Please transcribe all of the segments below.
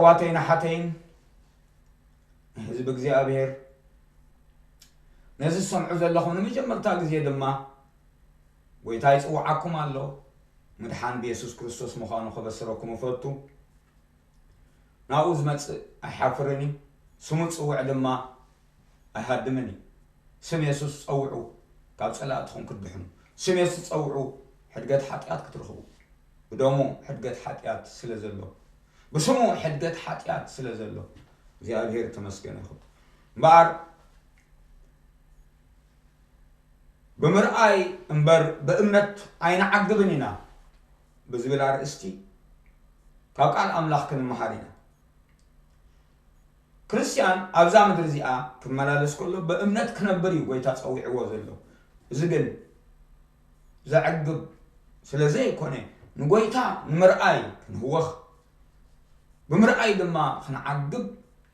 ኣሕዋተይን ኣሓተይን፣ ህዝቢ እግዚኣብሔር፣ ነዚ ዝሰምዑ ዘለኹም ንመጀመርታ ግዜ ድማ፣ ጎይታ ይጽውዓኩም ኣሎ። ምድሓን ብየሱስ ክርስቶስ ምዃኑ ከበስረኩም እፈቱ። ናብኡ ዝመጽእ ኣይሓፍርን እዩ፣ ስሙ ዝጽውዕ ድማ ኣይሃድምን እዩ። ስም የሱስ ጸውዑ፣ ካብ ጸላእትኹም ክትድሕኑ። ስም የሱስ ጸውዑ፣ ሕድገት ሓጢኣት ክትረኽቡ። ብደሙ ሕድገት ሓጢኣት ስለ ዘሎ፣ ብስሙ ሕድገት ሓጢኣት ስለ ዘሎ፣ እግዚኣብሔር ተመስገነ ይኹን። እምበኣር፣ ብምርኣይ እምበር ብእምነት ኣይንዓግብን ኢና ብዝብል ኣርእስቲ ካብ ቃል ኣምላኽ ክንመሃር ኢና። ክርስትያን ኣብዛ ምድሪ እዚኣ ክመላለስ ከሎ ብእምነት ክነብር እዩ ጎይታ ጸዊዕዎ ዘሎ። እዚ ግን ዘዕግብ ስለ ዘይኮነ፣ ንጎይታ ንምርኣይ ክንህወኽ፣ ብምርኣይ ድማ ክንዓግብ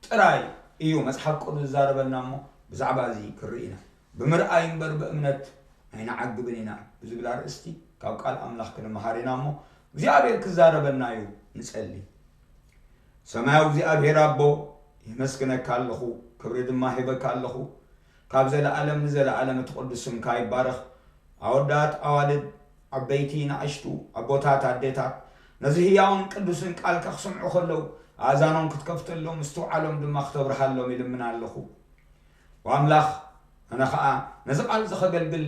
ጥራይ እዩ መጽሓፍ ቅዱስ ዝዛረበና እሞ፣ ብዛዕባ እዚ ክንርኢ ኢና። ብምርኣይ እምበር ብእምነት ኣይንዓግብን ኢና ብዝብል ኣርእስቲ ካብ ቃል ኣምላኽ ክንመሃር ኢና እሞ፣ እግዚኣብሔር ክዛረበና እዩ። ንጸሊ። ሰማያዊ እግዚኣብሔር ኣቦ፣ የመስግነካ ኣለኹ፣ ክብሪ ድማ ሂበካ ኣለኹ። ካብ ዘለኣለም ንዘለኣለም እቲ ቅዱስ ስምካ ይባረኽ። ኣወዳት፣ ኣዋልድ፣ ዓበይቲ፣ ንኣሽቱ፣ ኣቦታት፣ ኣዴታት፣ ነዚ ህያውን ቅዱስን ቃልካ ክሰምዑ ከለዉ፣ ኣእዛኖም ክትከፍተሎም፣ ምስትውዓሎም ድማ ክተብርሃሎም ይልምን ኣለኹ። ወኣምላኽ፣ ኣነ ኸኣ ነዚ ቃል እዚ ኸገልግል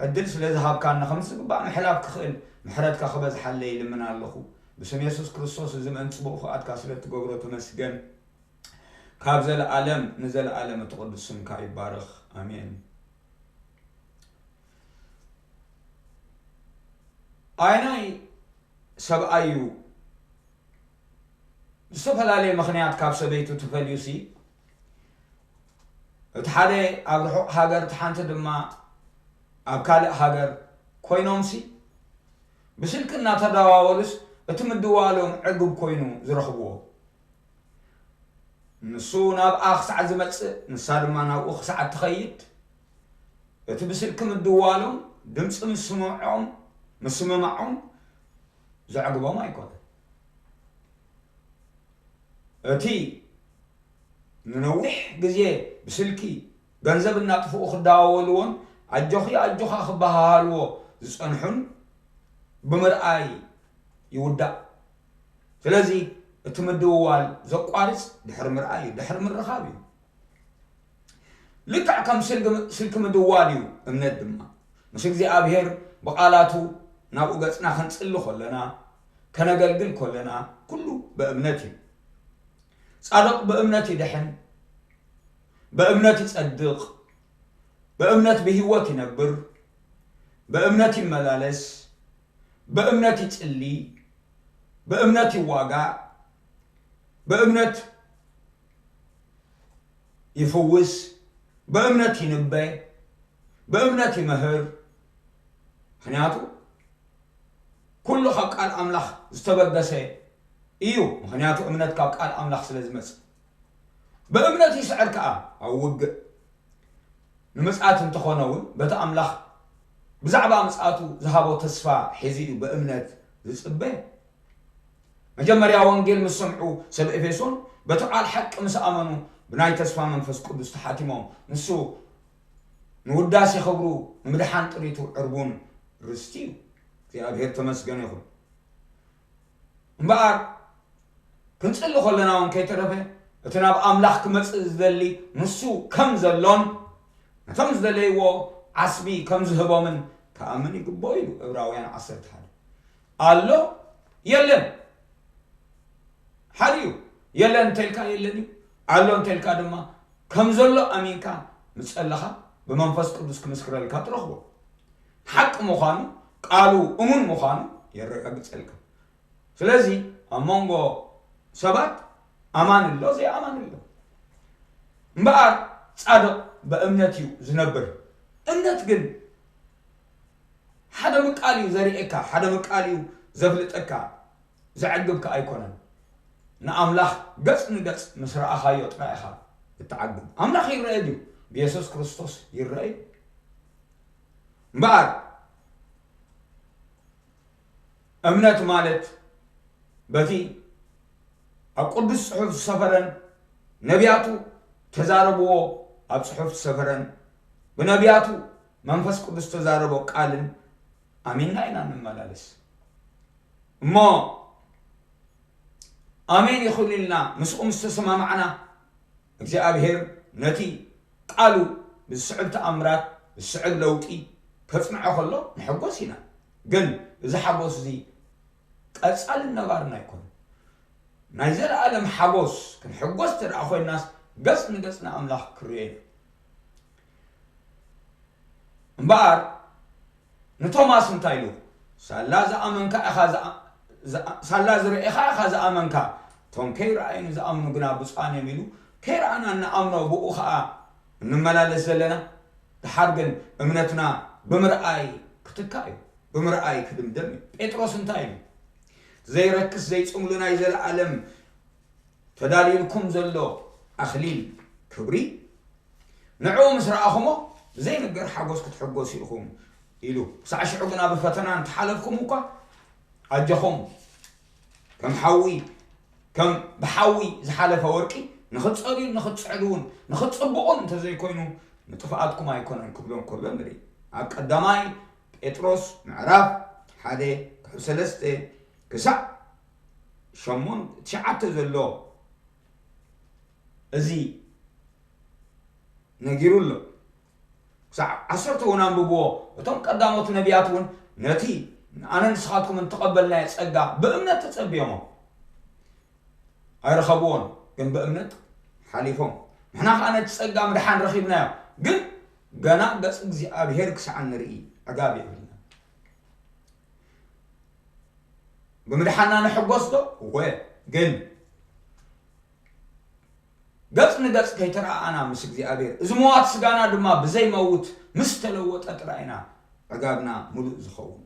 ዕድል ስለ ዝሃብካኒ፣ ከምቲ ዝግባእ ምሕላፍ ክኽእል ምሕረትካ ክበዝሓለይ ይልምን ኣለኹ። ብስም የሱስ ክርስቶስ እዚ ምእንቲ ጽቡቕ ፍቓድካ ስለ እትገብሮ ተመስገን። ካብ ዘለኣለም ንዘለኣለም እቲ ቅዱስ ስምካ ይባረኽ። ኣሜን። ኣይናይ ሰብኣይ እዩ ብዝተፈላለየ ምኽንያት ካብ ሰበይቱ ተፈልዩሲ፣ እቲ ሓደ ኣብ ርሑቕ ሃገር፣ እቲ ሓንቲ ድማ ኣብ ካልእ ሃገር ኮይኖምሲ፣ ብስልኪ እናተደዋወሉስ እቲ ምድዋሎም ዕግብ ኮይኑ ዝረኽብዎ። ንሱ ናብኣ ክሳዕ ዝመጽእ፣ ንሳ ድማ ናብኡ ክሳዕ እትኸይድ፣ እቲ ብስልኪ ምድዋሎም፣ ድምጺ ምስምዖም፣ ምስምማዖም ዘዕግቦም ኣይኮነን። እቲ ንነዊሕ ግዜ ብስልኪ ገንዘብ እናጥፍኡ ክደዋወልዎን ኣጆኺ ኣጆኻ ክበሃሃልዎ ዝጸንሑን ብምርኣይ ይውዳእ። ስለዚ እቲ ምድውዋል ዘቋርጽ ድሕሪ ምርኣይ እዩ፣ ድሕሪ ምርኻብ እዩ። ልክዕ ከም ስልኪ፣ ስልኪ ምድዋል እዩ እምነት ድማ። ምስ እግዚኣብሔር ብቓላቱ ናብኡ ገጽና ክንጽሊ ከለና፣ ከነገልግል ከለና፣ ኩሉ ብእምነት እዩ። ጻድቕ ብእምነት ይድሕን፣ ብእምነት ይጸድቕ፣ ብእምነት ብህይወት ይነብር፣ ብእምነት ይመላለስ፣ ብእምነት ይጽሊ፣ ብእምነት ይዋጋእ፣ ብእምነት ይፍውስ፣ ብእምነት ይንበ፣ ብእምነት ይምህር። ምኽንያቱ ኩሉ ካብ ቃል ኣምላኽ ዝተበገሰ እዩ። ምኽንያቱ እምነት ካብ ቃል ኣምላኽ ስለ ዝመጽእ። ብእምነት ይስዕር ከኣ ኣብ ውግእ። ንምጽኣት እንተኾነ እውን በቲ ኣምላኽ ብዛዕባ ምጽኣቱ ዝሃቦ ተስፋ ሒዙ እዩ ብእምነት ዝጽበ። መጀመርያ ወንጌል ምስ ሰምዑ ሰብ ኤፌሶን በቲ ቃል ሓቂ ምስ ኣመኑ ብናይ ተስፋ መንፈስ ቅዱስ ተሓቲሞም። ንሱ ንውዳሴ ክብሩ ንምድሓን ጥሪቱ ዕርቡን ርስቲ እዩ። እግዚኣብሔር ተመስገነ ይኹን። እምበኣር ክንጽሊ ከለና እውን ከይተረፈ እቲ ናብ ኣምላኽ ክመጽእ ዝደሊ ንሱ ከም ዘሎን ነቶም ዝደለይዎ ዓስቢ ከም ዝህቦምን ክኣምን ይግብኦ ኢሉ ዕብራውያን ዓሰርተ ሓደ። ኣሎ የለን ሓደ እዩ። የለን እንተልካ የለን እዩ። ኣሎ እንተልካ ድማ ከም ዘሎ ኣሚንካ ምስ ጸለኻ ብመንፈስ ቅዱስ ክምስክረልካ ትረኽቦ። ሓቂ ምዃኑ ቃሉ እሙን ምዃኑ የረጋግጸልካ። ስለዚ ኣብ መንጎ ሰባት ኣማን ኣሎ፣ ዘይኣማን ኣሎ። እምበኣር ጻድቕ ብእምነት እዩ ዝነብር። እምነት ግን ሓደ ምቃል እዩ ዘርእየካ፣ ሓደ ምቃል እዩ ዘፍልጠካ፣ ዘዕግብካ ኣይኮነን። ንኣምላኽ ገጽ ንገጽ ምስ ረኣኻዮ ጥራይ ኢኻ እትዓግብ። ኣምላኽ ይረአ ድዩ? ብየሱስ ክርስቶስ ይረአ እዩ። እምበኣር እምነት ማለት በቲ ኣብ ቅዱስ ጽሑፍ ዝሰፈረን ነቢያቱ ተዛረብዎ ኣብ ጽሑፍ ዝሰፈረን ብነቢያቱ መንፈስ ቅዱስ ተዛረቦ ቃልን ኣሚንና ኢና ንመላለስ። እሞ ኣሜን ይኹን ኢልና ምስኡ ምስ ተሰማማዕና እግዚኣብሔር ነቲ ቃሉ ብዝስዕብ ተኣምራት ዝስዕብ ለውጢ ከጽንዖ ከሎ ንሕጎስ ኢና። ግን እዚ ሓጎስ እዚ ቀጻልን ነባርን ኣይኮነን። ናይ ዘለኣለም ሓጎስ ክንሕጎስ እንተ ደኣ ኮይንናስ ገጽ ንገጽ ንኣምላኽ ክርእዮ ኢና። እምበኣር ንቶማስ እንታይ ኢሉ? ሳላ ዝኣመንካ ኢኻ ዝኣ- ዝኣ- ሳላ ዝረኤኻ ኢኻ ዝኣመንካ፣ እቶም ከይረኣዩ ንዝኣምኑ ግና ብፁዓን እዮም ኢሉ። ከይረኣና እንኣምኖ ብኡ ኸኣ እንመላለስ ዘለና። ድሓር ግን እምነትና ብምርኣይ ክትካእ እዩ፣ ብምርኣይ ክድምደም እዩ። ጴጥሮስ እንታይ ኢሉ? ዘይረክስ ዘይጽምሉ ናይ ዘለኣለም ተዳልዩልኩም ዘሎ ኣኽሊል ክብሪ ንዕኡ ምስ ረኣኹሞ ብዘይንገር ሓጎስ ክትሕጎሱ ኢኹም ኢሉ። ክሳዕ ሽዑ ግና ብፈተና እንተሓለፍኩም እኳ ኣጆኹም ከም ሓዊ ከም ብሓዊ ዝሓለፈ ወርቂ ንኽትጸርዩን ንኽትጽዕድውን ንኽትጽብቑን እንተዘይኮይኑ ንጥፍኣትኩም ኣይኮነን ክብሎም ከሎ ንርኢ። ኣብ ቀዳማይ ጴጥሮስ ምዕራፍ ሓደ ካብ ሰለስተ ክሳዕ ሸሞን ትሽዓተ ዘሎ እዚ ነጊሩ ኣሎ። ክሳዕ ዓሰርተ እውን ኣንብብዎ። እቶም ቀዳሞት ነቢያት እውን ነቲ ኣነ ንስኻትኩም እንተቐበልናዮ ጸጋ ብእምነት ተጸብዮሞ ኣይረኸብዎን፣ ግን ብእምነት ሓሊፎም። ንሕና ኸዓ ነቲ ጸጋ ምድሓን ረኺብናዮ፣ ግን ገና ገጽ እግዚኣብሔር ክሳዕ ንርኢ ዕጋብ የብልና። ብምድሓና ንሕጎስ ዶ? እወ፣ ግን ገጽ ንገጽ ከይተረኣኣና ምስ እግዚኣብሔር፣ እዚ ምዋት ስጋና ድማ ብዘይመውት ምስ ተለወጠ ጥራይ ኢና ዕጋብና ምሉእ ዝኸውን።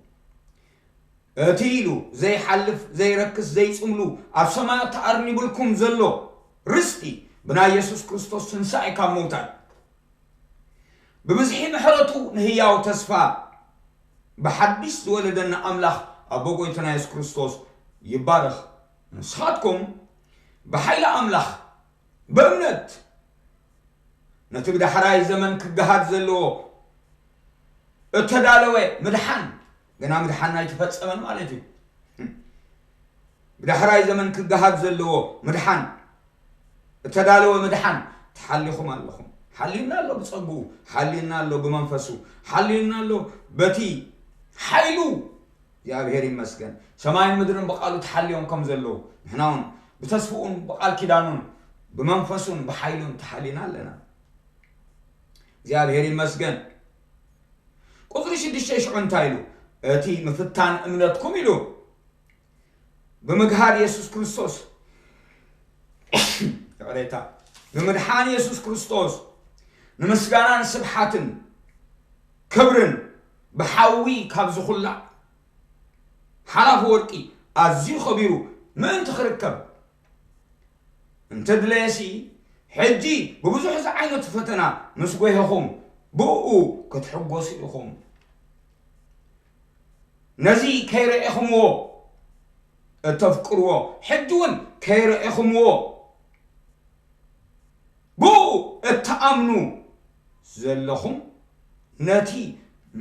እቲ ኢሉ ዘይሓልፍ፣ ዘይረክስ፣ ዘይጽምሉ፣ ኣብ ሰማያት ተኣርኒቡልኩም ዘሎ ርስቲ ብናይ የሱስ ክርስቶስ ትንሳኤ ካብ ምውታን ብብዝሒ ምሕረቱ ንህያው ተስፋ ብሓድሽ ዝወለደና ኣምላኽ ኣቦ ጎይታና የሱስ ክርስቶስ ይባረኽ። ንስኻትኩም ብሓይሊ ኣምላኽ ብእምነት ነቲ ብዳሕራይ ዘመን ክገሃድ ዘለዎ እተዳለወ ምድሓን፣ ገና ምድሓን ኣይተፈጸመን ማለት እዩ። ብዳሕራይ ዘመን ክገሃድ ዘለዎ ምድሓን፣ እተዳለወ ምድሓን ተሓሊኹም ኣለኹም። ሓልዩና ኣሎ ብጸግኡ፣ ሓልዩና ኣሎ ብመንፈሱ፣ ሓልዩና ኣሎ በቲ ሓይሉ። እግዚኣብሔር ይመስገን። ሰማይን ምድርን ብቃሉ ተሓልዮም ከም ዘለዉ፣ ንሕና እውን ብተስፍኡን ብቃል ኪዳኑን ብመንፈሱን ብሓይሉን ተሓሊና ኣለና። እግዚኣብሔር ይመስገን። ቁጽሪ ሽዱሽተ ሽዑ እንታይ ኢሉ? እቲ ምፍታን እምነትኩም ኢሉ ብምግሃድ የሱስ ክርስቶስ፣ ይቕሬታ፣ ብምድሓን የሱስ ክርስቶስ ንምስጋናን ስብሓትን ክብርን ብሓዊ ካብ ዝኹላዕ ሓላፊ ወርቂ ኣዝዩ ኸቢሩ ምእንቲ ክርከብ እንተድለየሲ፣ ሕጂ ብብዙሕ ዝዓይነቱ ፈተና ምስ ጐሄኹም ብእኡ ክትሕጎሱ ኢኹም። ነዚ ከይረኤኹምዎ እተፍቅርዎ፣ ሕጂ እውን ከይረኤኹምዎ ብኡ እትኣምኑ ዘለኹም፣ ነቲ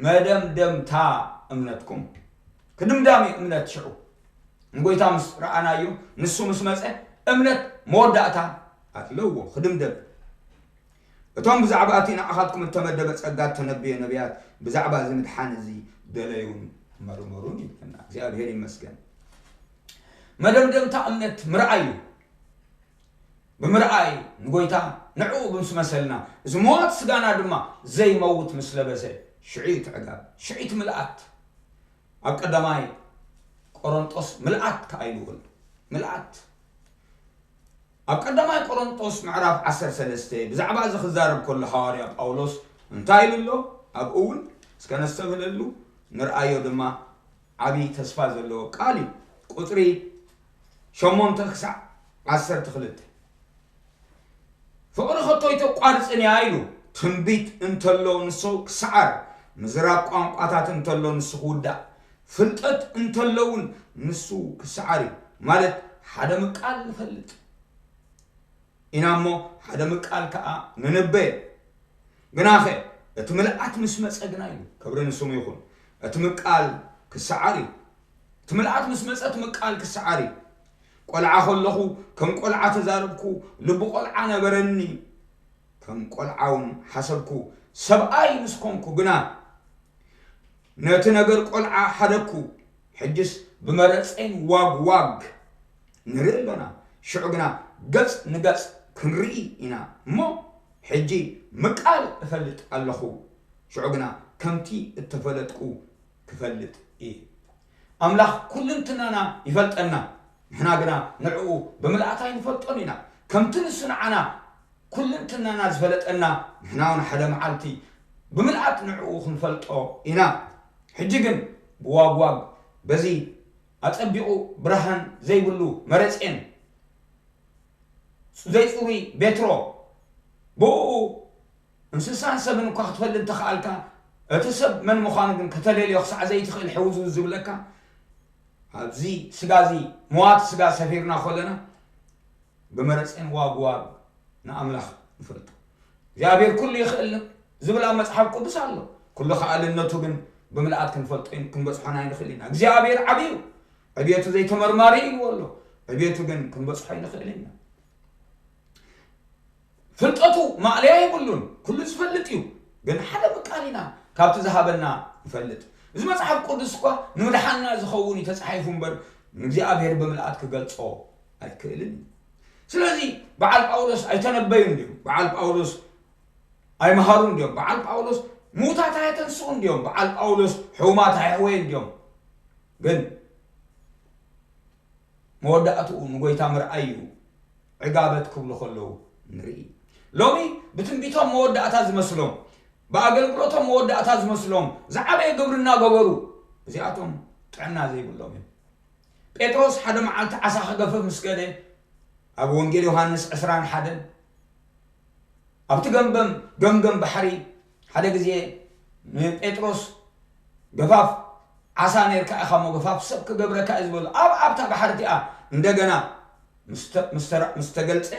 መደምደምታ እምነትኩም፣ ክድምዳም እዩ እምነት ሽዑ። ንጎይታ ምስ ረኣናዮ፣ ንሱ ምስ መጸ፣ እምነት መወዳእታ ኣለዎ፣ ክድምደም። እቶም ብዛዕባ እቲ ንዓኻትኩም እተመደበ ጸጋ እተነብየ ነቢያት፣ ብዛዕባ እዚ ምድሓን እዚ ደለዩን መርመሩን ይብለና። እግዚኣብሔር ይመስገን። መደምደምታ እምነት ምርኣይ እዩ። ብምርኣይ ንጎይታ ንዕኡ ምስ መሰልና፣ እዚ ምዋት ስጋና ድማ ዘይመውት ምስ ለበሰ፣ ሽዑ እዩ ትዕጋብ፣ ሽዑ እዩ እቲ ምልኣት። ኣብ ቀዳማይ ቆሮንጦስ ምልኣት ከኣ ኢልዎ ኣሎ። ምልኣት። ኣብ ቀዳማይ ቆሮንጦስ ምዕራፍ ዓሰርተ ሰለስተ ብዛዕባ እዚ ክዛረብ ከሎ ሃዋርያ ጳውሎስ እንታይ ኢሉ ኣሎ? ኣብኡ እውን እስከ ነስተብህለሉ፣ ንርኣዮ ድማ ዓብዪ ተስፋ ዘለዎ ቃል እዩ። ቁጽሪ ሸሞንተ ክሳዕ ዓሰርተ ክልተ። ፍቕሪ ኸቶ ኣይተቋርጽን እያ ኢሉ። ትንቢት እንተሎ ንሱ ክሰዓር፣ ምዝራብ ቋንቋታት እንተሎ ንሱ ክውዳእ፣ ፍልጠት እንተሎ እውን ንሱ ክሰዓር እዩ። ማለት ሓደ ምቃል ንፈልጥ፣ ኢና እሞ ሓደ ምቃል ከኣ ንንበ። ግናኸ እቲ ምልኣት ምስ መጸ ግና እዩ፣ ክብሪ ንስሙ ይኹን፣ እቲ ምቃል ክሰዓር እዩ። እቲ ምልኣት ምስ መጸ እቲ ምቃል ክሰዓር እዩ። ቆልዓ ከለኹ ከም ቆልዓ ተዛረብኩ፣ ልቢ ቆልዓ ነበረኒ፣ ከም ቆልዓ እውን ሓሰብኩ። ሰብኣይ ምስ ኮንኩ ግና ነቲ ነገር ቆልዓ ሓደግኩ። ሕጅስ ብመረጼን ዋግ ዋግ ንርኢ ኣሎና። ሽዑ ግና ገጽ ንገጽ ክንርኢ ኢና እሞ፣ ሕጂ ምቃል እፈልጥ ኣለኹ። ሽዑ ግና ከምቲ እተፈለጥኩ ክፈልጥ እየ። ኣምላኽ ኩልንትናና ይፈልጠና፣ ንሕና ግና ንዕኡ ብምልኣት ኣይንፈልጦን ኢና። ከምቲ ንሱ ንዓና ኩልንትናና ዝፈለጠና፣ ንሕና እውን ሓደ መዓልቲ ብምልኣት ንዕኡ ክንፈልጦ ኢና። ሕጂ ግን ብዋግዋግ በዚ ኣጸቢቑ ብርሃን ዘይብሉ መረጼን ዘይጽሩይ ቤትሮ ብኡ እንስሳን ሰብን እኳ ክትፈልጥ እንተኸኣልካ፣ እቲ ሰብ መን ምዃኑ ግን ከተለልዮ ክሳዕ ዘይትኽእል ሕውዝውዝ ዝብለካ፣ ኣብዚ ስጋ እዚ መዋቲ ስጋ ሰፊርና ከለና ብመረጼን ዋግዋግ ንኣምላኽ ንፈልጦ። እግዚኣብሔር ኩሉ ይኽእል ዝብል ኣብ መጽሓፍ ቅዱስ ኣሎ። ኩሉ ከኣልነቱ ግን ብምልኣት ክንፈልጦ ይን-፣ ክንበጽሖን ኣይንኽእል ኢና። እግዚኣብሔር ዓብዩ፣ ዕብየቱ ዘይተመርማሪ ኢልዎ ኣሎ። ዕብየቱ ግን ክንበጽሖ ኣይንኽእል ኢና። ፍልጠቱ ማእለያ የብሉን፣ ኩሉ ዝፈልጥ እዩ። ግን ሓደ ምቃል ኢና ካብቲ ዝሃበና ንፈልጥ። እዚ መጽሓፍ ቅዱስ እኳ ንምድሓንና ዝኸውን እዩ ተጻሒፉ እምበር፣ ንእግዚኣብሔር ብምልኣት ክገልጾ ኣይክእልን እዩ። ስለዚ በዓል ጳውሎስ ኣይተነበዩን ድዮም? በዓል ጳውሎስ ኣይመሃሩን ድዮም? በዓል ጳውሎስ ምዉታት ኣየተንስኡን ድዮም? በዓል ጳውሎስ ሕሙማት ኣየሕወየን ድዮም? ግን መወዳእትኡ ንጎይታ ምርኣይ እዩ፣ ዕጋበት ክብሉ ከለዉ ንርኢ። ሎሚ ብትንቢቶም መወዳእታ ዝመስሎም፣ ብኣገልግሎቶም መወዳእታ ዝመስሎም፣ ዝዓበየ ግብሪ እናገበሩ፣ እዚኣቶም ጥዕና ዘይብሎም እዮም። ጴጥሮስ ሓደ መዓልቲ ዓሳ ክገፍፍ ምስ ከደ፣ ኣብ ወንጌል ዮሃንስ ዕስራን ሓደን፣ ኣብቲ ገምገም፣ ገምገም ባሕሪ ሓደ ግዜ ንጴጥሮስ፣ "ገፋፍ ዓሳ ኔርካ ኢኻ እሞ ገፋፍ ሰብ ክገብረካ እዩ" ዝበሎ፣ ኣብ ኣብታ ባሕሪ እቲኣ እንደገና ምስ ተ-፣ ምስ ተራ-፣ ምስ ተገልጸ፣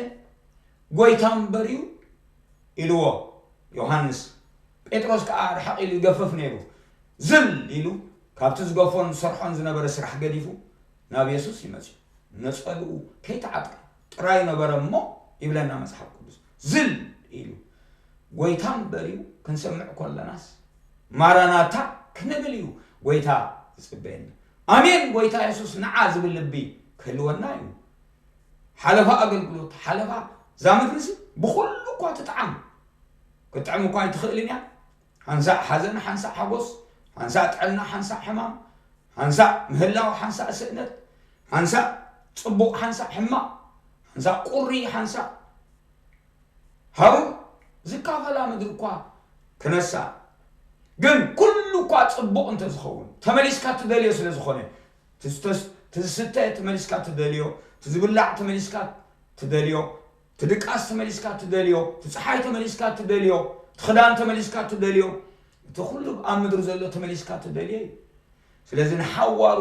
"ጎይታ እምበር እዩ" ኢልዎ ዮሃንስ። ጴጥሮስ ከኣ ርሕቕ ኢሉ ይገፍፍ ነይሩ። ዝል ኢሉ ካብቲ ዝገፎን ዝሰርሖን ዝነበረ ስራሕ ገዲፉ ናብ የሱስ ይመጽእ። ነጸልኡ ከይተዓጥቀ ጥራይ ነበረ እሞ ይብለና መጽሓፍ ቅዱስ። ዝል ኢሉ፣ "ጎይታ እምበር እዩ" ክንሰምዕ ከለናስ፣ "ማራናታ" ክንብል እዩ ጎይታ ዝጽበየና። "ኣሜን ጎይታ የሱስ ንዓ" ዝብል ልቢ ክህልወና እዩ። ሓለፋ ኣገልግሎት፣ ሓለፋ እዛ ምድሪ እዚ ብኹሉ እኳ ትጥዓም፣ ክትጥዕም እኳ ኣይትኽእልን እያ። ሓንሳእ ሓዘን፣ ሓንሳእ ሓጎስ፣ ሓንሳእ ጥዕና፣ ሓንሳእ ሕማም፣ ሓንሳእ ምህላው፣ ሓንሳእ ስእነት፣ ሓንሳእ ጽቡቕ፣ ሓንሳእ ሕማቕ፣ ሓንሳእ ቁሪ፣ ሓንሳእ ሃሩር ዝካፈላ ምድሪ እኳ ክነሳ፣ ግን ኩሉ እኳ ጽቡቕ እንተዝኸውን፣ ተመሊስካ ትደልዮ ስለ ዝኾነ፣ ትስተስ-፣ ትዝስተ ተመሊስካ ትደልዮ፣ ትዝብላዕ ተመሊስካ ትደልዮ፣ ትድቃስ ተመሊስካ ትደልዮ፣ ትጸሓይ ተመሊስካ ትደልዮ፣ ትኽዳን ተመሊስካ ትደልዮ፣ እቲ ኩሉ ኣብ ምድሪ ዘሎ ተመሊስካ ትደልዮ እዩ። ስለዚ ንሓዋሩ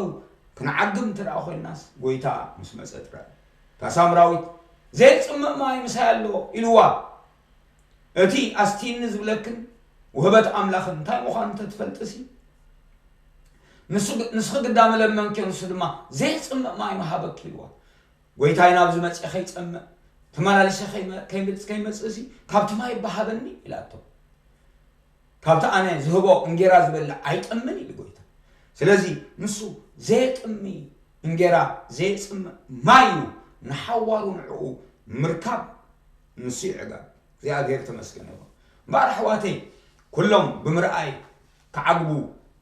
ክንዓግብ እንተ ደኣ ኮይንናስ፣ ጎይታ ምስ መጸ ጥራይ። እታ ሳምራዊት፣ "ዘይጽምእ ማይ ምሳይ ኣሎ" ኢልዋ። እቲ ኣስቲኒ ዝብለክን ውህበት ኣምላኽን እንታይ ምዃኑ እንተትፈልጥሲ፣ ንሱ ግ-፣ ንስኺ ግዳ ምለመንክዮ፣ ንሱ ድማ ዘይጽምእ ማይ ምሃበኪ ኢልዋ። ጎይታይ ናብዚ መጺአ ከይጸምእ፣ ተመላሊሰ ከይመ-፣ ከይመጽ-፣ ከይመጽእሲ ካብቲ ማይ ይበሃበኒ ኢላቶ። ካብቲ ኣነ ዝህቦ እንጌራ ዝበልዕ ኣይጠምን ኢሉ ጎይታ። ስለዚ ንሱ ዘየጥሚ እንጌራ፣ ዘየጽምእ ማይ እዩ። ንሓዋሩ ንዕኡ ምርካብ ንሱ ይዕጋብ። እግዚኣብሔር ተመስገን ይኹን። እምበኣር ኣሕዋተይ፣ ኩሎም ብምርኣይ ክዓግቡ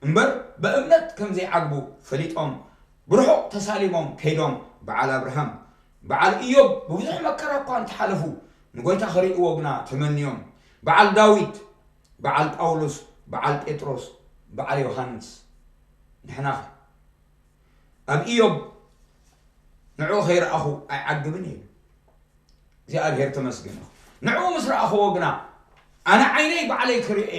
እምበር፣ ብእምነት ከም ዘይዓግቡ ፈሊጦም፣ ብርሑቕ ተሳሊሞም ከይዶም፣ በዓል ኣብርሃም፣ በዓል ኢዮብ ብብዙሕ መከራ እኳ እንተሓለፉ፣ ንጎይታ ክርእይዎ ግና ተመንዮም። በዓል ዳዊት፣ በዓል ጳውሎስ፣ በዓል ጴጥሮስ፣ በዓል ዮሃንስ። ንሕናኸ? ኣብ ኢዮብ ንዕኡ ከይረኣኹ ኣይዓግብን እዩ። እግዚኣብሔር ተመስገን ይኹን። ንዕኡ ምስ ረኣኽዎ ግና፣ ኣነ ዓይነይ ባዕለይ ክርእየ፣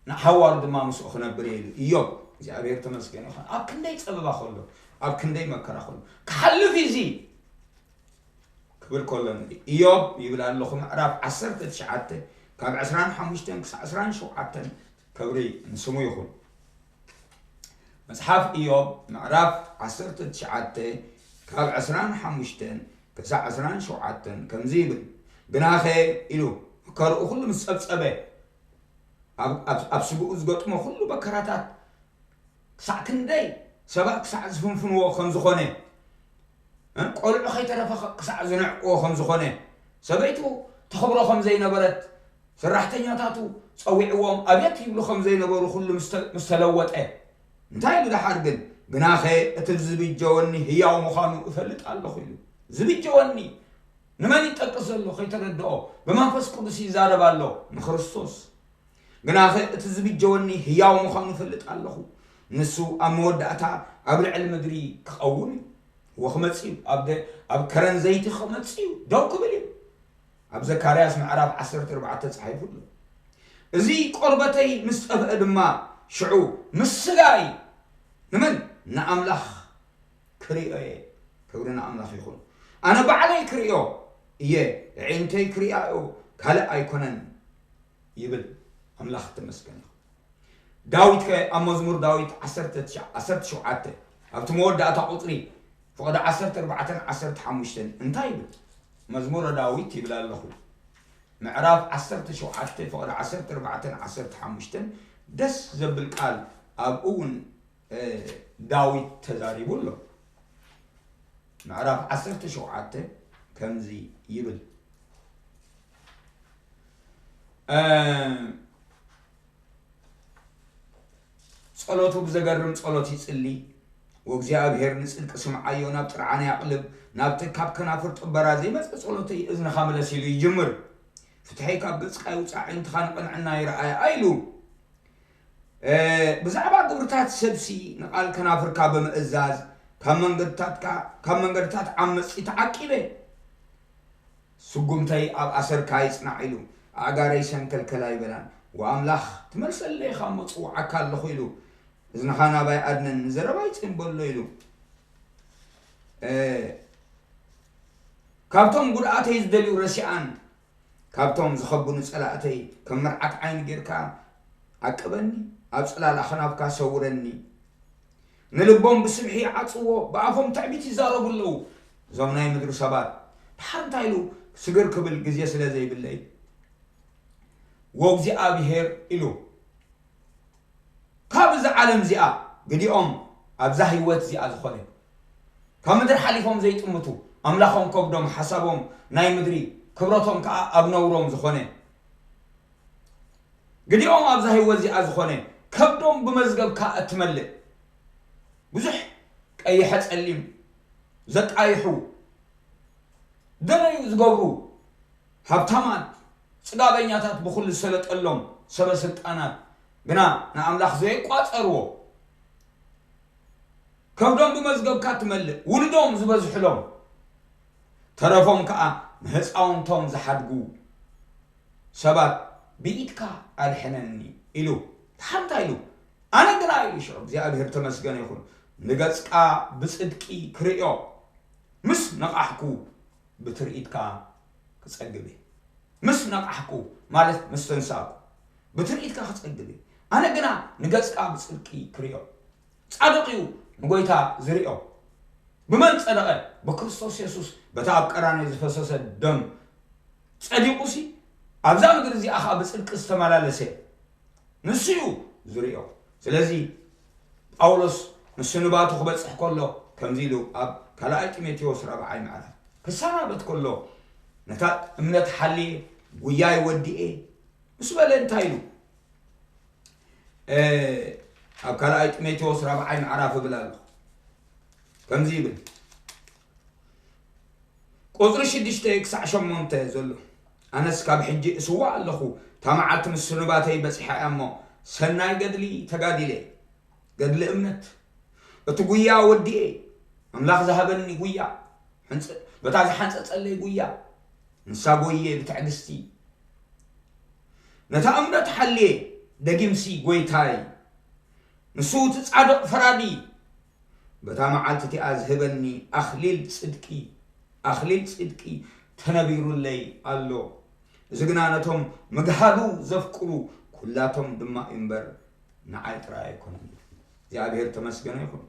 ንሓዋሩ ድማ ምስኡ ክነብር እየ ኢሉ ኢዮብ። እግዚኣብሔር ተመስገን ይኹን። ኣብ ክንደይ ጸበባ ከሎ፣ ኣብ ክንደይ መከራ ከሎ፣ ክሓልፍ እዩ እዚ። ክብል ከሎ ንርኢ። ኢዮብ ይብል ኣለኹ፣ ምዕራፍ ዓሰርተ ትሽዓተ ካብ ዕስራን ሓሙሽተን ክሳዕ ዕስራን ሸውዓተን። ክብሪ ንስሙ ይኹን። መጽሓፍ ኢዮብ ምዕራፍ ዓሰርተ ትሽዓተ ካብ ዕስራን ሓሙሽተን ክሳዕ ዕስራን ሸውዓተን ከምዚ ይብል፣ ግናኸ ኢሉ፣ መከርኡ ኩሉ ምስ ጸብጸበ፣ ኣብ፣ ኣብ፣ ኣብ ስግኡ ዝገጥሞ ኩሉ መከራታት ክሳዕ ክንደይ ሰባት ክሳዕ ዝፍንፍንዎ ከም ዝኾነ፣ እ፣ ቆልዑ ከይተረፈ ክሳዕ ዝንዕቅዎ ከም ዝኾነ፣ ሰበይቱ ተኽብሮ ከም ዘይነበረት፣ ሰራሕተኛታቱ ጸዊዕዎም ኣቤት ይብሉ ከም ዘይነበሩ ኩሉ ምስ ተ-፣ ምስ ተለወጠ፣ እንታይ ኢሉ ደሓር ግን፣ ግናኸ እቲ ዝብጀወኒ ህያው ምዃኑ እፈልጥ ኣለኹ ኢሉ። ዝብጀወኒ ንመን ይጠቅስ ዘሎ ከይተረድኦ፣ ብመንፈስ ቅዱስ ይዛረብ ኣሎ፣ ንክርስቶስ። ግናኸ እቲ ዝብጀወኒ ህያው ምዃኑ እፈልጥ ኣለኹ። ንሱ ኣብ መወዳእታ ኣብ ልዕሊ ምድሪ ክቐውም እዩ። ወክመጽእ እዩ፣ ኣብ ደ-፣ ኣብ ከረን ዘይቲ ክመጽእ እዩ፣ ደው ክብል እዩ። ኣብ ዘካርያስ ምዕራፍ ዓሰርተ ኣርባዕተ ተጻሒፉ ኣሎ። እዚ ቆርበተይ ምስ ጠፍአ ድማ፣ ሽዑ ምስ ስጋይ ንመን? ንኣምላኽ ክርእዮ እየ። ክብሪ ንኣምላኽ ይኹን። ኣነ ባዕለይ ክርእዮ እየ፣ ኣዒንተይ ክርእያዮ ካልእ ኣይኮነን ይብል። ኣምላኽ ተመስገን ይኹን። ዳዊት ከ ኣብ መዝሙር ዳዊት ዓሰርተ ትሽዓ፣ ዓሰርተ ሸውዓተ ኣብቲ መወዳእታ ቁጽሪ ፍቕዲ ዓሰርተ ኣርባዕተን ዓሰርተ ሓሙሽተን እንታይ ይብል? መዝሙረ ዳዊት ይብል ኣለኹ። ምዕራፍ ዓሰርተ ሸውዓተ ፍቕዲ ዓሰርተ ኣርባዕተን ዓሰርተ ሓሙሽተን ደስ ዘብል ቃል ኣብኡ እውን፣ እ፣ ዳዊት ተዛሪቡ ኣሎ። ምዕራፍ ዓሰርተ ሸውዓተ ከምዚ ይብል፣ እ፣ ጸሎቱ ብዘገርም ጸሎት ይጽሊ፣ ወእግዚኣብሔር ንጽድቂ ስምዓዮ ናብ ጥርዓን ያቕልብ፣ ናብቲ ካብ ከናፍር ጥበራ ዘይመጽእ ጸሎተይ እዝንኻ ምለስ ኢሉ ይጅምር። ፍትሐይ ካብ ገጽካ ይውጻእ፣ ኣዒንትኻ ንቕንዕና ይረኣያ ኢሉ። እ፣ ብዛዕባ ግብርታት ሰብሲ ንቓል ከናፍርካ ብምእዛዝ፣ ካብ መንገድታትካ፣ ካብ መንገድታት ዓመጽቲ ተዓቂበ። ስጉምተይ ኣብ ኣሰርካ ይጽናዕ ኢሉ፣ ኣእጋረይ ሰንከልከል ኣይበላን። ወኣምላኽ፣ ትመልሰለይ ኢኻ እሞ ጽውዓካ ኣለኹ ኢሉ፣ እዝንኻ ናባይ ኣድነን፣ ንዘረባይ ጽን በሎ ኢሉ። እ፣ ካብቶም ጉድኣተይ ዝደልዩ ረሲኣን፣ ካብቶም ዝኸብኑ ጸላእተይ ከም መርዓት ዓይኒ ጌርካ ዓቅበኒ፣ ኣብ ጽላል ኣኽናፍካ ሰውረኒ። ንልቦም ብስብሒ ይዓጽዎ፣ ብኣፎም ትዕቢት ይዛረቡ ኣለዉ። እዞም ናይ ምድሪ ሰባት፣ ድሓር እንታይ ኢሉ ስግር ክብል ግዜ ስለ ዘይብለይ፣ ወእግዚኣብሔር ኢሉ። ካብ እዛ ዓለም እዚኣ ግዲኦም ኣብዛ ህይወት እዚኣ ዝኾነ፣ ካብ ምድሪ ሓሊፎም ዘይጥምቱ፣ ኣምላኾም ከብዶም፣ ሓሳቦም ናይ ምድሪ፣ ክብረቶም ከኣ ኣብ ነውሮም ዝኾነ፣ ግዲኦም ኣብዛ ህይወት እዚኣ ዝኾነ፣ ከብዶም ብመዝገብካ እትመልእ፣ ብዙሕ ቀይሐ ጸሊም ዘቃይሑ፣ ደለዩ ዝገብሩ፣ ሃብታማት፣ ጽጋበኛታት፣ ብኹሉ ዝሰለጠሎም ሰበ ስልጣናት ግና ንኣምላኽ ዘይቋጸርዎ፣ ከብዶም ብመዝገብካ ትመልእ፣ ውሉዶም ዝበዝሕሎም፣ ተረፎም ከኣ ንህጻውንቶም ዝሓድጉ ሰባት፣ ብኢድካ ኣድሕነኒ ኢሉ። ድሓር እንታይ ኢሉ? ኣነ ግና ኢሉ፣ ሽዑ እግዚኣብሔር ተመስገነ ይኹን፣ ንገጽካ ብጽድቂ ክርእዮ፣ ምስ ነቓሕኩ ብትርኢት ከኣ ክጸግብ እየ። ምስ ነቓሕኩ ማለት ምስ ተንሳእኩ ብትርኢት ከኣ ክጸግብ እየ። ኣነ ግና ንገጽካ ብጽድቂ ክርእዮ። ጻድቕ እዩ ንጎይታ ዝርእዮ። ብመን ጸደቐ? ብክርስቶስ የሱስ በቲ ኣብ ቀራንዮ ዝፈሰሰ ደም ጸዲቑሲ ኣብዛ ምድሪ እዚኣ ከኣ ብጽድቂ ዝተመላለሰ ንሱ እዩ ዝርእዮ። ስለዚ ጳውሎስ ንስንባቱ ክበጽሕ ከሎ ከምዚ ኢሉ ኣብ ካልኣይ ጢሞቴዎስ ራብዓይ ምዕራፍ ክሰናበት ከሎ ነታ እምነት ሓልየ ጉያይ ወዲኤ ምስ በለ እንታይ ኢሉ? እ፣ ኣብ ካልኣይ ጢሞቴዎስ ራብዓይ ምዕራፍ እብል ኣለኹ። ከምዚ ይብል፣ ቁጽሪ ሽዱሽተ ክሳዕ ሸሞንተ ዘሎ፣ ኣነስ ካብ ሕጂ እስዋእ ኣለኹ፣ እታ መዓልቲ ምስንባተይ በጺሓ እያ እሞ፣ ሰናይ ገድሊ ተጋዲለ፣ ገድሊ እምነት፣ እቲ ጉያ ወዲኤ፣ ኣምላኽ ዝሃበኒ ጉያ፣ ሕንጸ-፣ በታ ዝሓንጸጸለይ ጉያ፣ ንሳ ጎየ ብትዕግስቲ። ነታ እምነት ሓልየ፣ ደጊምሲ ጎይታይ፣ ንሱ እቲ ጻድቕ ፈራዲ፣ በታ መዓልቲ እቲኣ ዝህበኒ ኣኽሊል ጽድቂ፣ ኣኽሊል ጽድቂ ተነቢሩለይ ኣሎ። እዚ ግና ነቶም ምግሃዱ ዘፍቅሩ ኩላቶም ድማ እዩ እምበር፣ ንዓይ ጥራይ ኣይኮነን። እግዚኣብሔር ተመስገነ ይኹን።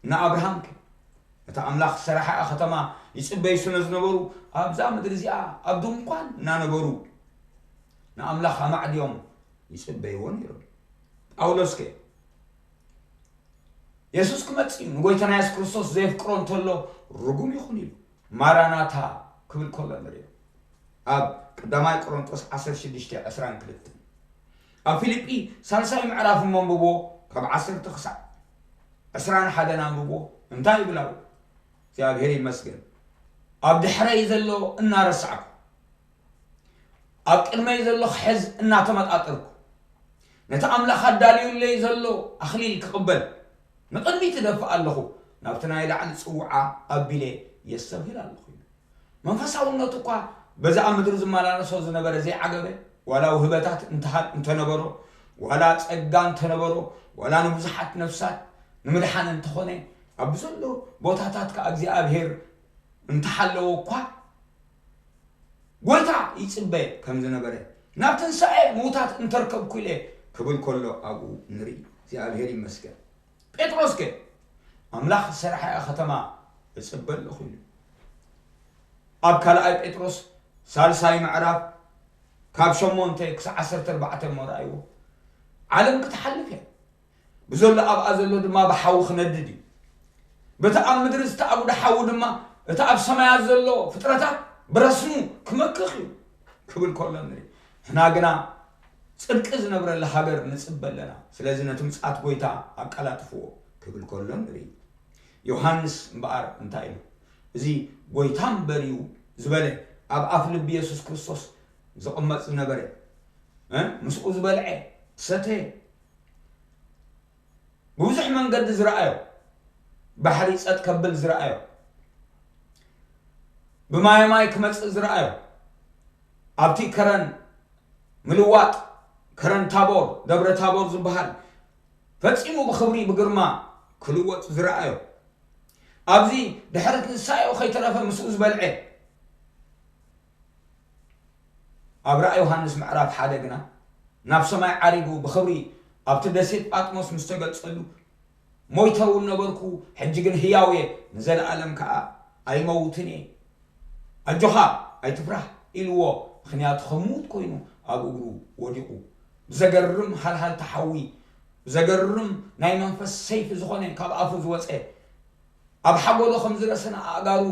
ንኣብርሃም ከ? ነታ ኣምላኽ ዝሰራሓ ከተማ ይጽበዩ ስለ ዝነበሩ፣ ኣብዛ ምድሪ እዚኣ ኣብ ድንኳን እናነበሩ ንኣምላኽ ኣማዕድዮም ይጽበይዎ ነይሮም። ጳውሎስ ከ? የሱስ ክመጽእ እዩ፣ ንጎይታና የሱስ ክርስቶስ ዘየፍቅሮ እንተሎ ርጉም ይኹን ኢሉ። ማራናታ ክብል ከሎ ንርእዮ። ኣብ ቀዳማይ ቆሮንቶስ ዓሰርተ ሽዱሽተ ዕስራን ክልተን። ኣብ ፊልጲ ሳልሳይ ምዕራፍ እሞ ኣንብቦ፣ ካብ ዓሰርተ ክሳዕ ዕስራን ሓደን ኣንብቦ። እንታይ ይብል ኣብኡ? እግዚኣብሔር ይመስገን። ኣብ ድሕረይ ዘሎ እናረሳዕኩ፣ ኣብ ቅድመይ ዘሎ ክሕዝ እናተመጣጠርኩ፣ ነቲ ኣምላኽ ኣዳልዩለይ ዘሎ ኣኽሊል ክቕበል ንቕድሚት እደፍእ ኣለኹ፣ ናብቲ ናይ ላዕሊ ጽውዓ ኣቢለ የስተብህል ኣለኹ ኢሉ። መንፈሳውነቱ እኳ በዚ ኣብ ምድሪ ዝመላለሶ ዝነበረ ዘይዓገበ፣ ዋላ ውህበታት እንተሃ-፣ እንተነበሮ፣ ዋላ ጸጋ እንተነበሮ፣ ዋላ ንብዙሓት ነፍሳት ንምድሓን እንተኾነ፣ ኣብ ዘሎ ቦታታት ከኣ እግዚኣብሔር እንተሓለወ እኳ፣ ጎይታ ይጽበ ከም ዝነበረ፣ ናብ ትንሳኤ ምዉታት እንተርከብኩ ኢለ ክብል ከሎ ኣብኡ ንርኢ። እግዚኣብሔር ይመስገን። ጴጥሮስ ከ? ኣምላኽ ዝሰርሓ እያ ከተማ እጽበ ኣለኹ ኢሉ። ኣብ ካልኣይ ጴጥሮስ ሳልሳይ ምዕራፍ ካብ ሸሞንተ ክሳዕ ዓሰርተ ኣርባዕተ እሞ ረኣይዎ። ዓለም ክትሓልፍ እያ። ብዘሎ ኣብኣ ዘሎ ድማ ብሓዊ ክነድድ እዩ። በቲ ኣብ ምድሪ ዝተኣጉደ ሓዊ ድማ እቲ ኣብ ሰማያት ዘሎ ፍጥረታት ብረስኑ ክመክኽ እዩ ክብል ከሎ ንርኢ። ንሕና ግና ጽድቂ ዝነብረላ ሃገር ንጽበ ኣለና። ስለዚ ነቲ ምጽኣት ጎይታ ኣቀላጥፍዎ ክብል ከሎ ንርኢ። ዮሃንስ እምበኣር እንታይ ኢሉ? እዚ ጎይታ እምበር እዩ ዝበለ ኣብ ኣፍ ልቢ የሱስ ክርስቶስ ዝቕመጥ ዝነበረ፣ እ፣ ምስኡ ዝበልዐ፣ ዝሰተየ፣ ብብዙሕ መንገዲ ዝረኣዮ፣ ባሕሪ ጸጥ ከብል ዝረኣዮ፣ ብማየ ማይ ክመጽእ ዝረኣዮ፣ ኣብቲ ከረን ምልዋጥ፣ ከረን ታቦር፣ ደብረ ታቦር ዝበሃል፣ ፈጺሙ ብኽብሪ ብግርማ ክልወጥ ዝረኣዮ፣ ኣብዚ ድሕሪ ትንሳኤኡ ከይተረፈ ምስኡ ዝበልዐ፣ ኣብ ራእይ ዮሃንስ ምዕራፍ ሓደ ግና ናብ ሰማይ ዓሪጉ ብኽብሪ ኣብቲ ደሴት ጳጥሞስ ምስ ተገልጸሉ፣ ሞይተ እውን ነበርኩ፣ ሕጂ ግን ህያው እየ፣ ንዘለኣለም ከኣ ኣይመውትን እየ። ኣጆኻ ኣይትፍራህ ኢልዎ፣ ምኽንያቱ ከም ምዉት ኮይኑ ኣብ እግሩ ወዲቑ። ብዘገርም ሃልሃልታ ሓዊ፣ ብዘገርም ናይ መንፈስ ሰይፊ ዝኾነ ካብ ኣፉ ዝወጸ፣ ኣብ ሓጎሎ ከም ዝረሰነ ኣእጋሩ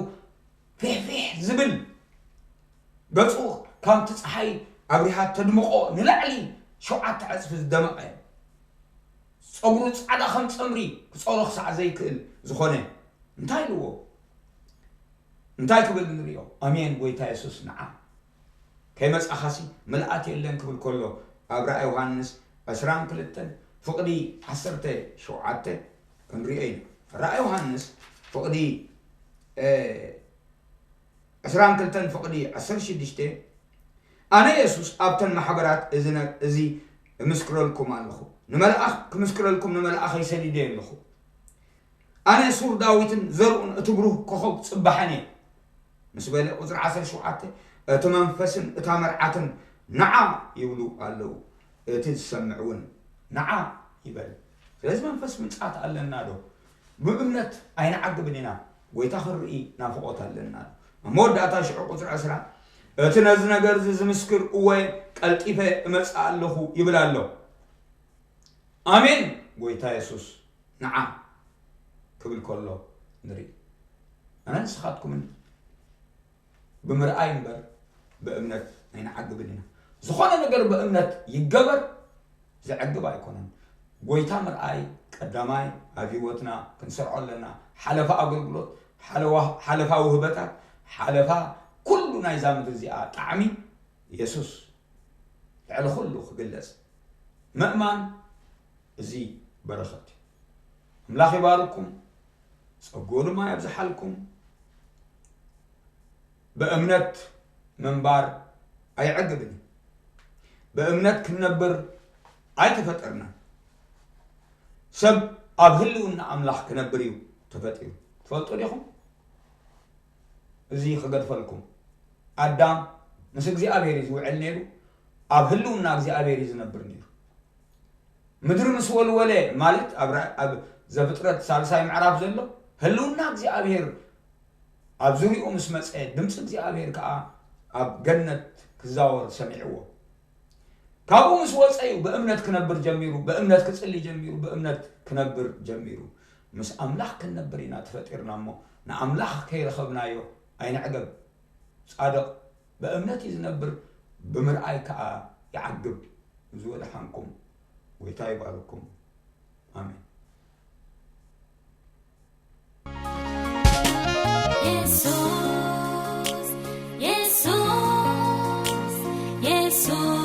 ፊሕፊሕ ዝብል፣ ገጹ ከምቲ ጸሓይ ኣብሪሃ ተድምቖ ንላዕሊ ሸውዓተ ዕጽፊ ዝደመቐ፣ ጸጉሩ ጻዕዳ ከም ጸምሪ ክጸሮ ክሳዕ ዘይክእል ዝኾነ እንታይ ኢልዎ? እንታይ ክብል ንርእዮ? ኣሜን ጎይታ የሱስ ንዓ። ከይመጻኻሲ ምልኣት የለን ክብል ከሎ ኣብ ራእይ ዮሃንስ ዕስራን ክልተን ፍቕዲ ዓሰርተ ሸውዓተ ክንርእዮ ኢና። ራእይ ዮሃንስ ፍቕዲ፣ እ፣ ዕስራን ክልተን ፍቕዲ ዓሰርተ ሽዱሽተ፣ ኣነ የሱስ ኣብተን ማሕበራት እዚ ነ-፣ እዚ እምስክረልኩም ኣለኹ። ንመልኣኽ ክምስክረልኩም ንመልኣኸይ ሰዲደ ኣለኹ። ኣነ ሱር ዳዊትን ዘርኡን እቲ ብሩህ ኮኸብ ጽባሕን እየ። ምስ በለ ቁጽሪ ዓሰርተ ሸውዓተ፣ እቲ መንፈስን እታ መርዓትን ንዓ ይብሉ ኣለዉ። እቲ ዝሰምዕ እውን ንዓ ይበል። ስለዚ መንፈስ ምጽኣት ኣለና ዶ? ብእምነት ኣይንዓግብን ኢና። ጎይታ ክንርኢ ናፍቖት ኣለና ዶ? ኣብ መወዳእታ ሽዑ ቁጽሪ ዕስራ፣ እቲ ነዚ ነገር እዚ ዝምስክር እወ ቀልጢፈ እመጽእ ኣለኹ ይብል ኣሎ። ኣሜን ጎይታ የሱስ ንዓ ክብል ከሎ ንርኢ። ኣነ ንስኻትኩምን ብምርኣይ እምበር ብእምነት ኣይንዓግብን ኢና። ዝኾነ ነገር ብእምነት ይገበር ዘዕግብ ኣይኮነን። ጎይታ ምርኣይ ቀዳማይ ኣብ ህይወትና ክንሰርዖ ኣለና። ሓለፋ ኣገልግሎት፣ ሓለዋ-፣ ሓለፋ ውህበታት፣ ሓለፋ ኩሉ ናይዛ ምድሪ እዚኣ ጣዕሚ የሱስ ልዕሊ ኩሉ ክግለጽ ምእማን እዚ በረኸት እዩ። ኣምላኽ ይባርኩም፣ ጸግኡ ድማ የብዝሓልኩም። ብእምነት ምንባር ኣይዕግብን እዩ። ብእምነት ክንነብር ኣይተፈጠርናን። ሰብ ኣብ ህልውና ኣምላኽ ክነብር እዩ ተፈጢሩ። ትፈልጡ ዲኹም? እዚ ክገድፈልኩም። ኣዳም ምስ እግዚኣብሔር እዩ ዝውዕል ነይሩ። ኣብ ህልውና እግዚኣብሔር እዩ ዝነብር ነይሩ። ምድሪ ምስ ወልወለ ማለት ኣብ ራ- ኣብ ዘፍጥረት ሳልሳይ ምዕራፍ ዘሎ ህልውና እግዚኣብሔር ኣብ ዙሪኡ ምስ መፀ፣ ድምፂ እግዚኣብሔር ከዓ ኣብ ገነት ክዛወር ሰሚዕዎ። ካብኡ ምስ ወፀ እዩ ብእምነት ክነብር ጀሚሩ፣ ብእምነት ክፅሊ ጀሚሩ፣ ብእምነት ክነብር ጀሚሩ። ምስ ኣምላኽ ክንነብር ኢና ተፈጢርና እሞ ንኣምላኽ ከይረኸብናዮ ኣይንዕገብ። ጻድቕ ብእምነት እዩ ዝነብር፣ ብምርኣይ ከኣ ይዓግብ። እዚ ወደሓንኩም። ጎይታ ይባርኩም። ኣሜን። የሱስ የሱስ የሱስ